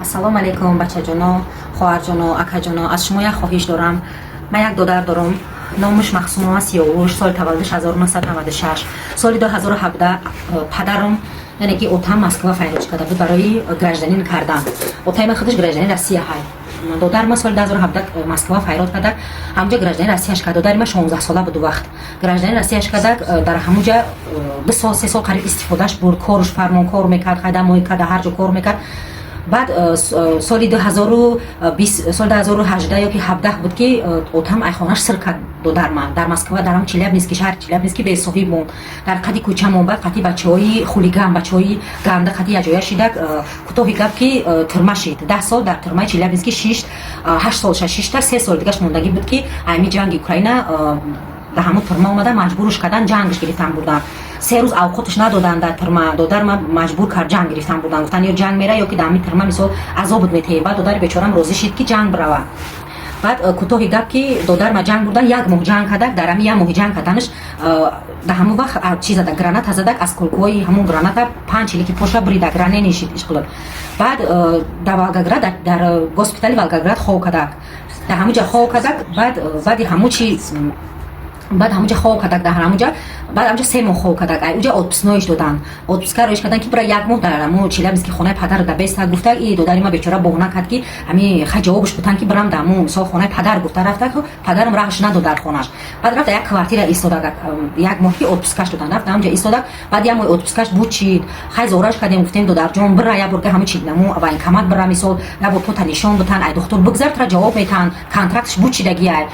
Ассалому алайкум, бачаҷоно, хоҳарҷоно, акаҷоно. Аз шумо як хоҳиш дорам. Ман як додар дорам, номаш Мақсумова Сиёвуш, соли таваллудаш 1996. Соли 2017 падарам, яъне ки отам, Москва файроҷ карда буд барои гражданин кардан. Отаи ман худаш гражданин Россия ҳай. Додари ман соли 2017 Москва файрод карда, ҳамуҷа гражданин Россияш кард. Додари ман 16 сола буд вақт гражданин Россияш карда. Дар ҳамуҷа 2 сол, 3 сол қариб истифодаш бурд, коруш фармон кор мекард, хайдамои карда, ҳар ҷо кор мекард. Баъд соли 2020, соли 2018 ё ки 17 буд, ки отам ай хонаш сир кард. Додар ман дар Москва, дар ҳам Челябински, шаҳри Челябински бесоҳиб монд, дар қади кӯча монд. Баъд қати бачаҳои хулиган, бачаҳои ганда қати якҷоя шидак. Кӯтоҳи гап, ки тюрьма шид, 10 сол дар тюрьмаи Челябински шишт, 8 сол шишта, 3 сол дигаш мондагӣ буд, ки ами ҷанги Украина дар ҳамон тюрьма омада, маҷбуруш кардан, ҷангш гирифтан бурдан. 3 рӯз авқоташ надоданд дар тюрьма. Додар ма маҷбур кард, ҷанг гирифтан бурдан, гуфтан: ё ҷанг мера, ё ки дар ҳамин тюрьма мисол азобут метаҳем. Баъд додари бечорам розӣ шид, ки ҷанг бирава. Баъд кӯтоҳи гап, ки додар ма ҷанг бурдан, як моҳ ҷанг кардак. Дар ҳамин як моҳи ҷанг карданаш, дар ҳамон вақт чи задак, граната задак, осколкҳои ҳамон граната панҷ чилики поша буридак, ранение шид ишқилоб. Баъд дар Волгоград, дар госпитали Волгоград хоб кардак, дар ҳамон ҷа хоб кардак. Баъд баъди ҳамон чи, баъд ҳамуҷа хоб кардак, дар ҳамуҷа, баъд ҳамуҷа 3 моҳ хоб кардак. Ай уҷа отпускноиш додан, отпуска роиш кардан, ки бира як моҳ дар ҳамо Челябински хонаи падар да беста гуфта. И додари ма бечора боҳона кард, ки ҳами хай ҷавобш бутан, ки бирам дар ҳамо мисол хонаи падар гуфта рафта. Падарам раҳш надод дар хонаш. Баъд рафта як квартира истодак, як моҳ ки отпускаш додан, рафта ҳамҷа истодак. Баъд як моҳ отпускаш бучид. Хай зораш кардем, гуфтем: «Додарҷон, бира як бор ҳами чи наму военкомат бира, мисол як бор пота нишон бутан, ай духтур бигзар, тра ҷавоб метаҳанд, контрактш бучидагиай».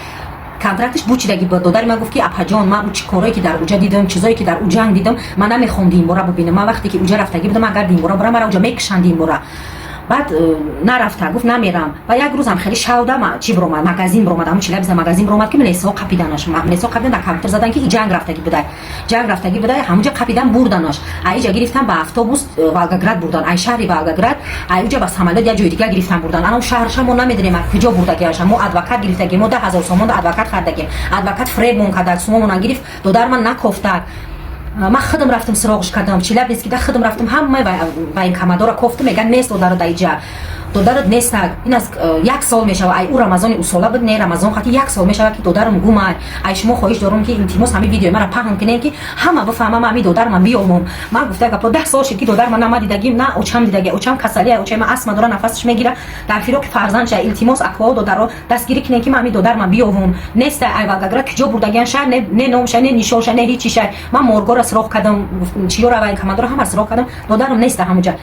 Контрактш бучидаги буд. Додари ман гуфт, ки: «Апаҷон, ман чи корое ки дар уҷа дидам, чизое ки дар у ҷанг дидам, ман намехоҳам динбора бибинам. Ман вақте ки уҷа рафтагӣ будам, агар динбора бурам, мара уҷа мекушанд динбора». Баъд нарафта, гуфт: «Намерам». Ба як рӯзам хеле шавда чи биромад, магазин биромад, ҳамун Челябинска магазин биромад, ки милисаҳо қапиданаш. Милисаҳо қапидан, дар компютер задан, ки и ҷанг рафтагӣ будай, ҷанг рафтагӣ будай. Ҳамунҷа қапидан, бурданаш. Аиҷа гирифтан, ба автобус Волгоград бурдан, ай шаҳри Волгоград, аиҷа ба самолёт як ҷои дига гирифтан, бурдан. Ана шаҳрша мо намедонем, куҷо бурдагиаша. Мо адвокат гирифтагим, мо 10 000 сомон адвокат хардагим. Адвокат фребмон кардаг, сумомона гирифт. Додар ман накофтак. Ман худам рафтам, суроғш кардам Челябинскида, худам рафтам, ҳамаи военкоматора кофтам. Меган: «Нест додаро дар иҷа, додарат нестак». Ин аз як сол мешава, ай ӯ Рамазони усола буд, не, Рамазон хати як сол мешава, ки додарам гумай. Ай шумо хоҳиш дорам, ки илтимос, ҳами видеои мара паҳн кунем, ки ҳама бифаҳма, ма ҳами додарма биёмам. Ман гуфта гапо, 10 сол шид, ки додарма на ма дидагим, на очам дидаги. Очам касалия, очаи ма астма дора, нафасаш мегира, дар фироқи фарзандша. Илтимос, акоҳо, додаро, дастгирӣ кунем, ки ма ҳами додарма биёвам. Неста. Ай Волгоград куҷо бурдагиан шаҳр, не номша, не нишонша, не ҳичиша. Ман моргора суроғ кардам, чиёра, военкоматора ҳама суроғ кардам, додарам неста ҳамуҷа.